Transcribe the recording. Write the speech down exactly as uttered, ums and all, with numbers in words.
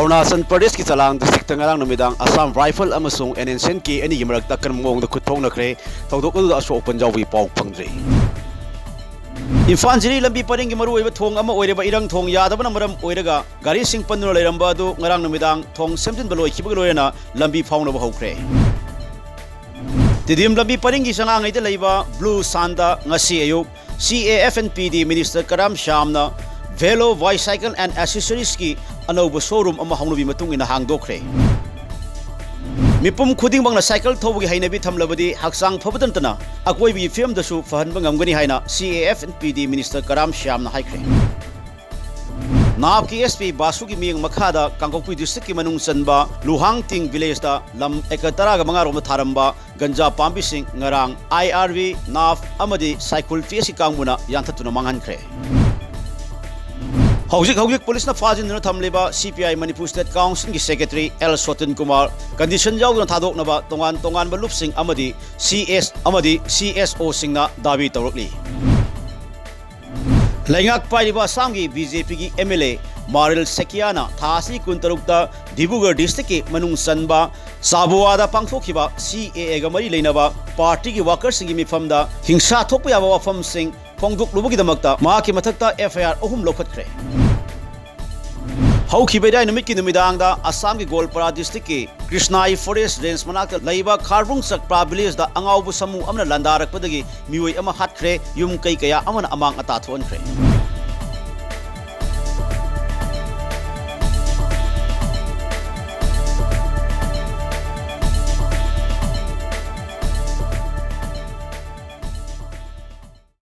ꯑꯔꯨꯅꯥꯆꯜ ꯄ꯭ꯔꯗꯦꯁꯀꯤ ꯆꯂꯥꯡ ꯗꯤꯁꯇ꯭ꯔꯤꯛꯇ ꯉꯔꯥꯡ ꯅꯨꯃꯤꯗꯥꯡ ꯑꯁꯥꯝ ꯔꯥꯏꯐꯜ ꯑꯃꯁꯨꯡ NSCN-K ꯑꯅꯤꯒꯤ ꯃꯔꯛꯇ ꯑꯀꯟꯕ ꯃꯑꯣꯡꯗ ꯈꯨꯠ ꯊꯣꯛꯅꯈ꯭ꯔꯦ꯫ ꯊꯧꯗꯣꯛ ꯑꯗꯨꯗ ꯑꯁꯣꯛ ꯑꯄꯟ ꯌꯥꯎꯕꯒꯤ ꯄꯥꯎ ꯐꯪꯗ꯭ꯔꯤ꯫ ꯏꯝꯐꯥꯜ ꯖꯤꯔꯤ ꯂꯝꯕꯤ ꯄꯔꯤꯡꯒꯤ ꯃꯔꯨꯑꯣꯏꯕ ꯊꯣꯡ ꯑꯃ ꯑꯣꯏꯔꯤꯕ ꯏꯔꯪ ꯊꯣꯡ ꯌꯥꯗꯕꯅ ꯃꯔꯝ ꯑꯣꯏꯔꯒ ꯒꯥꯔꯤꯁꯤꯡ ꯄꯟꯗꯨꯅ ꯂꯩꯔꯝꯕ ꯑꯗꯨ ꯉꯔꯥꯡ ꯅꯨꯃꯤꯗꯥꯡ ꯊꯣꯡ ꯁꯦꯝꯖꯤꯟꯕ ꯂꯣꯏꯈꯤꯕꯒ ꯂꯣꯏꯅꯅ ꯂꯝꯕꯤ ꯐꯥꯎꯅꯕ ꯍꯧꯈ꯭ꯔꯦ꯫ ꯇꯤꯗꯤꯝ ꯂꯝꯕꯤ ꯄꯔꯤꯡꯒꯤ ꯆꯉꯥꯡꯉꯩꯗ ꯂꯩꯕ ꯕ꯭ꯂꯨ ꯁꯥꯟꯗ ꯉꯁꯤ ꯑꯌꯨꯛ C A F and P D Minister Karam ꯁ꯭ꯌꯥꯝꯅ Velo Bicycle and Accessories-ꯀꯤ ꯑꯅꯧꯕ showroom ꯑꯃ ꯍꯧꯅꯕꯤ ꯃꯇꯨꯡ ꯏꯟꯅ ꯍꯥꯡꯗꯣꯛꯈ꯭ꯔꯦ꯫ ꯃꯤꯄꯨꯝ ꯈꯨꯗꯤꯡꯃꯛꯅ ꯁꯥꯏꯀꯜ ꯊꯧꯕꯒꯤ ꯍꯩꯅꯕꯤ ꯊꯝꯂꯕꯗꯤ ꯍꯛꯆꯥꯡ ꯐꯕꯇ ꯅꯠꯇꯅ ꯑꯀꯣꯏꯕꯒꯤ ꯐꯤꯕꯝꯗꯁꯨ ꯐꯍꯟꯕ ꯉꯝꯒꯅꯤ ꯍꯥꯏꯅ C A F and P D Minister ꯀꯔꯥꯝ ꯁ꯭ꯌꯥꯝꯅ ꯍꯥꯏꯈ꯭ꯔꯦ꯫ ꯅꯥꯞꯀꯤ S P ꯕꯥꯁꯨꯒꯤ ꯃꯤꯠꯌꯦꯡ ꯃꯈꯥꯗ ꯀꯥꯡꯄꯣꯛꯄꯤ ꯗꯤꯁꯇ꯭ꯔꯤꯛꯀꯤ ꯃꯅꯨꯡ ꯆꯟꯕ ꯂꯨꯍꯥꯡ ꯇꯤꯡ ꯚꯤꯂꯦꯖꯇ ꯂꯝ ꯑꯦꯀꯔ ꯇꯔꯥꯒ ꯃꯉꯥ ꯔꯣꯝꯗ ꯊꯥꯔꯝꯕ ꯒꯟꯖꯥ ꯄꯥꯝꯕꯤꯁꯤꯡ ꯉꯔꯥꯡ I R B, NAF ꯑꯃꯗꯤ ꯁꯥꯏꯈꯨꯜ P S C ꯀꯥꯡꯕꯨꯅ ꯌꯥꯟꯊꯠꯇꯨꯅ ꯃꯥꯡꯍꯟꯈ꯭ꯔꯦ꯫ ꯍꯧꯖꯤꯛ ꯍꯧꯖꯤꯛ ꯄꯨꯂꯤꯁꯅ ꯐꯥꯖꯤꯟꯗꯨꯅ ꯊꯝꯂꯤꯕ C P I Manipur State Council-ꯒꯤ Secretary L ꯁꯣꯇꯤꯟ Kumar condition ꯌꯥꯎꯗꯅ ꯊꯥꯗꯣꯛꯅꯕ ꯇꯣꯉꯥꯟ ꯇꯣꯉꯥꯟꯕ ꯂꯨꯞꯁꯤꯡ ꯑꯃꯗꯤ C S ꯑꯃꯗꯤ C S O-ꯁꯤꯡꯅ ꯗꯥꯕꯤ ꯇꯧꯔꯛꯂꯤ꯫ ꯂꯩꯉꯥꯛ ꯄꯥꯏꯔꯤꯕ ꯑꯁꯥꯝꯒꯤ B J P-ꯒꯤ M L A ꯃꯥꯔꯤꯜ ꯁꯦꯀꯤꯌꯥꯅ ꯊꯥ ꯑꯁꯤ ꯀꯨꯟꯇꯔꯨꯛꯇ ꯗꯤꯕ꯭ꯔꯨꯒꯔ ꯗꯤꯁꯇ꯭ꯔꯤꯛꯀꯤ ꯃꯅꯨꯡ ꯆꯟꯕ ꯆꯥꯕꯨꯋꯥꯗ ꯄꯥꯡꯊꯣꯛꯈꯤꯕ C A A-ꯒ ꯃꯔꯤ ꯂꯩꯅꯕ ꯄꯥꯔꯇꯤꯒꯤ ꯋꯥꯀꯔꯁꯤꯡꯒꯤ ꯃꯤꯐꯝꯗ ꯍꯤꯡꯁꯥ ꯊꯣꯛꯄ ꯌꯥꯕ ꯋꯥꯐꯝꯁꯤꯡ ꯐꯣꯡꯗꯣꯛꯂꯨꯕꯒꯤꯗꯃꯛꯇ ꯃꯍꯥꯛꯀꯤ ꯃꯊꯛꯇ F I R ꯑꯍꯨꯝ ꯂꯧꯈꯠꯈ꯭ꯔꯦ꯫ ꯍꯧꯈꯤꯕ ꯏꯔꯥꯏ ꯅꯨꯃꯤꯠꯀꯤ ꯅꯨꯃꯤꯗꯥꯡꯗ ꯑꯁꯥꯝꯒꯤ ꯒꯣꯜꯄꯥꯔꯥ ꯗꯤꯁꯇ꯭ꯔꯤꯛꯀꯤ ꯀ꯭ꯔꯤꯁꯅꯥꯏ ꯐꯣꯔꯦꯁ ꯔꯦꯟꯖ ꯃꯅꯥꯛꯇ ꯂꯩꯕ ꯈꯥꯔꯕꯨꯡ ꯆꯛꯄ꯭ꯔꯥ ꯚꯤꯂꯦꯖꯇ ꯑꯉꯥꯎꯕ ꯁꯥꯃꯨ ꯑꯃꯅ ꯂꯥꯟꯗꯥꯔꯛꯄꯗꯒꯤ ꯃꯤꯑꯣꯏ ꯑꯃ ꯍꯥꯠꯈ꯭ꯔꯦ, ꯌꯨꯝ ꯀꯩ ꯀꯌꯥ ꯑꯃꯅ ꯑꯃꯥꯡ ꯑꯇꯥ ꯊꯣꯛꯍꯟꯈ꯭ꯔꯦ꯫